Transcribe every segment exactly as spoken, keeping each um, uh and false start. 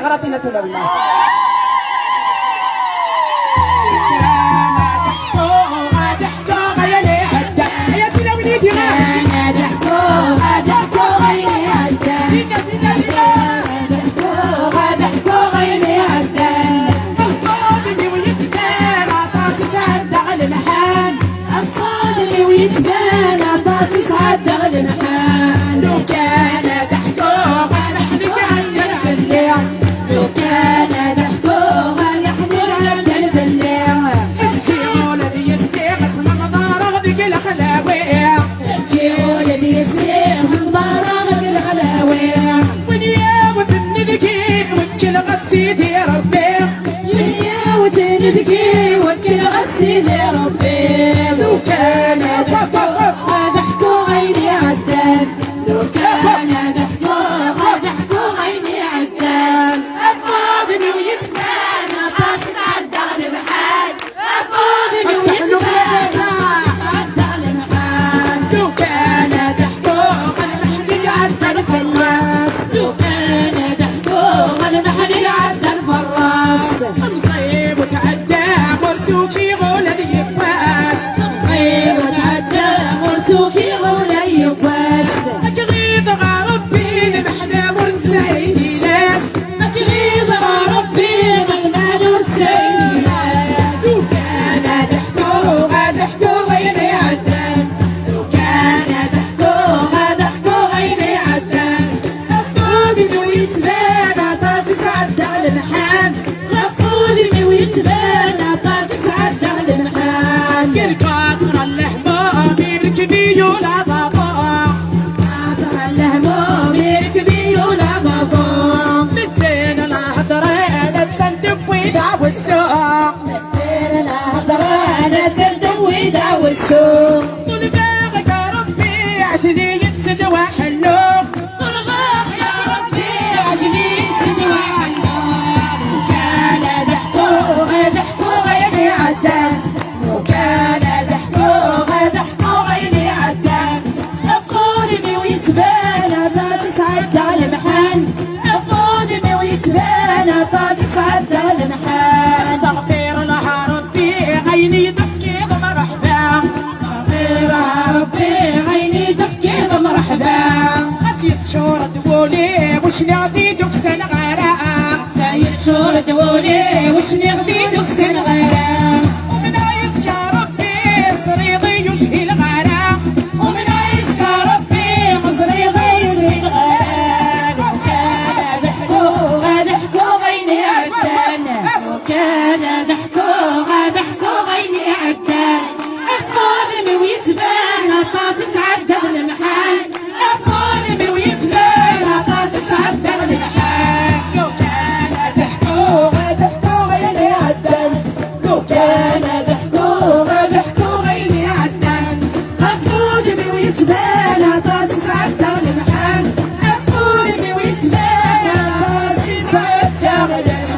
Ɣer-aɣ-t-in a Tulawin. Kan ad ḥkuɣ, ad ḥkuɣ ayen iɛeddan. Ay a Tulawin yid-i. Kan ad ḥkuɣ, ad ḥkuɣ ayen iɛeddan. Dinna, dinna, dinna. Kan ad ḥkuɣ, ad ḥkuɣ ayen iɛeddan. Lfaḍ-iw yettban aṭas i sɛeddaɣ lemḥan. Lfaḍ-iw yettban aṭas i sɛeddaɣ lemḥan. Lukan ad ḥkuɣ, ad ḥkuɣ ayen iɛeddan fell-i. Lukan ad ḥkuɣ, ad ḥkuɣ ayen iɛeddan fell-i. Amciɣul d yessi, ttnemḍareɣ deg lexlawi. Amciɣul d yessi, ttnemḍareɣ deg lexlawi. Win yawten deg-i, wekkleɣ a Sidi Rebbi. Win yawten deg-i, wekkleɣ a Sidi Rebbi. Lukan ad ḥkuɣ, ad ḥkuɣ ayen iɛeddan. Lukan ad ḥkuɣ, ad ḥkuɣ ayen iɛeddan. Afud-iw yettban aṭas i sɛeddaɣ lemḥan. Afud-iw yettban aṭas i sɛeddaɣ lemḥan. Lukan ad ḥkuɣ lmeḥn i iɛeddan fell-as. Lukan ad ḥkuɣ lmeḥn i iɛeddan fell-as. Mṣib ur tɛedda ur sukiɣ ula d yiwwas. Mṣib ur tɛedda ur sukiɣ ula d yiwwas. Ad k-ɣiḍeɣ a Rebbi, lmeḥna ur nesɛi tilas. Ad k-ɣiḍeɣ a Rebbi, lmeḥna ur nesɛi tilas. Lukan ad ḥkuɣ, ad ḥkuɣ ayen iɛeddan. Lukan ad ḥkuɣ, ad ḥkuɣ ayen iɛeddan. Afud-iw yettban aṭas i sɛeddaɣ lemḥan. Afud-iw yettban aṭas i sɛeddaɣ lemḥan. Lkaṭra n lehmum irkeb-iyi ula d aḍu. Lkaṭra n lehmum irkeb-iyi ula d aḍu. Medden la heddren, attan tewwi-d awessu. Medden la heddren, attan tewwi-d awessu. Ṭelbeɣ ya Rebbi, ɛjel-iyi-d s ddwa ḥellu. Ṭelbeɣ ya Rebbi, ɛjel-iyi-d s ddwa ḥellu. Lukan ad ḥkuɣ, ad ḥkuɣ ayen iɛeddan. Lukan ad ḥkuɣ, ad ḥkuɣ ayen iɛeddan. Afud-iw yettban aṭas i sɛeddaɣ lemḥan. Afud-iw yettban aṭas i sɛeddaɣ lemḥan. Astaɣfirullah a Rebbi, ayen i yi-d-tefkiḍ mreḥba. Astaɣfirullah a Rebbi, ayen i yi-d-tefkiḍ mreḥba. Xas yeččur-d wul-iw, ur cniɣ di d-uksan ɣara. Xas yeččur-d wul-iw, ur cniɣ di d-uksan ɣara. Umneɣ yes-k a Rebbi, sriḍ i ujhil ɣara. Umneɣ yes-k a Rebbi, sriḍ i ujhil ɣara. Lukan ad ḥkuɣ, ad ḥkuɣ ayen iɛeddan. Lukan ad ḥkuɣ, ad ḥkuɣ ayen iɛeddan. Afud-iw yettban aṭas i sɛeddaɣ lemḥan. Afud-iw yettban aṭas i sɛeddaɣ lemḥan. Lukan ad ḥkuɣ, ad ḥkuɣ ayen iɛeddan. Lukan ad ḥkuɣ, ad ḥkuɣ ayen iɛeddan. Afud-iw yettban aṭas i sɛeddaɣ lemḥan. Afud-iw yettban aṭas i sɛeddaɣ lemḥan.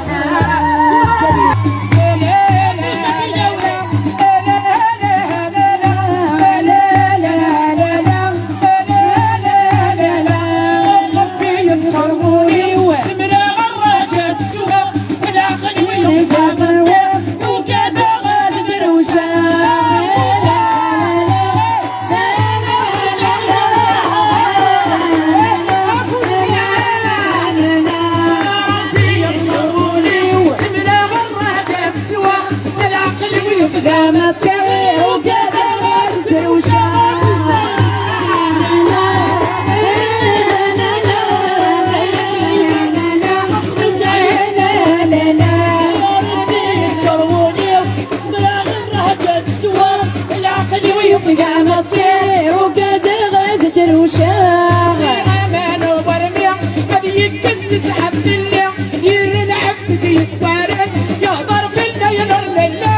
Lɛaqel-iw yufeg-am aṭṭir, ugadeɣ ad drewceɣ. Aman ubermi ad yekkes ssḥab fell-i, yir lɛebd d yeskwaren, yehḍer fell-i ur nelli.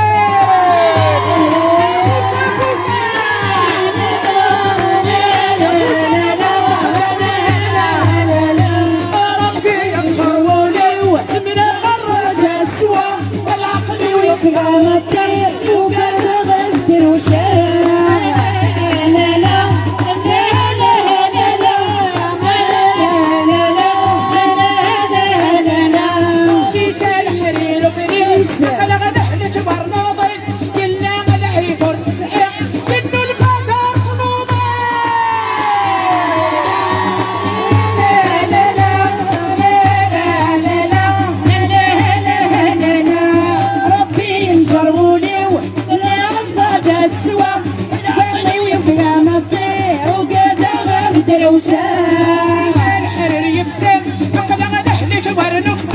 Linux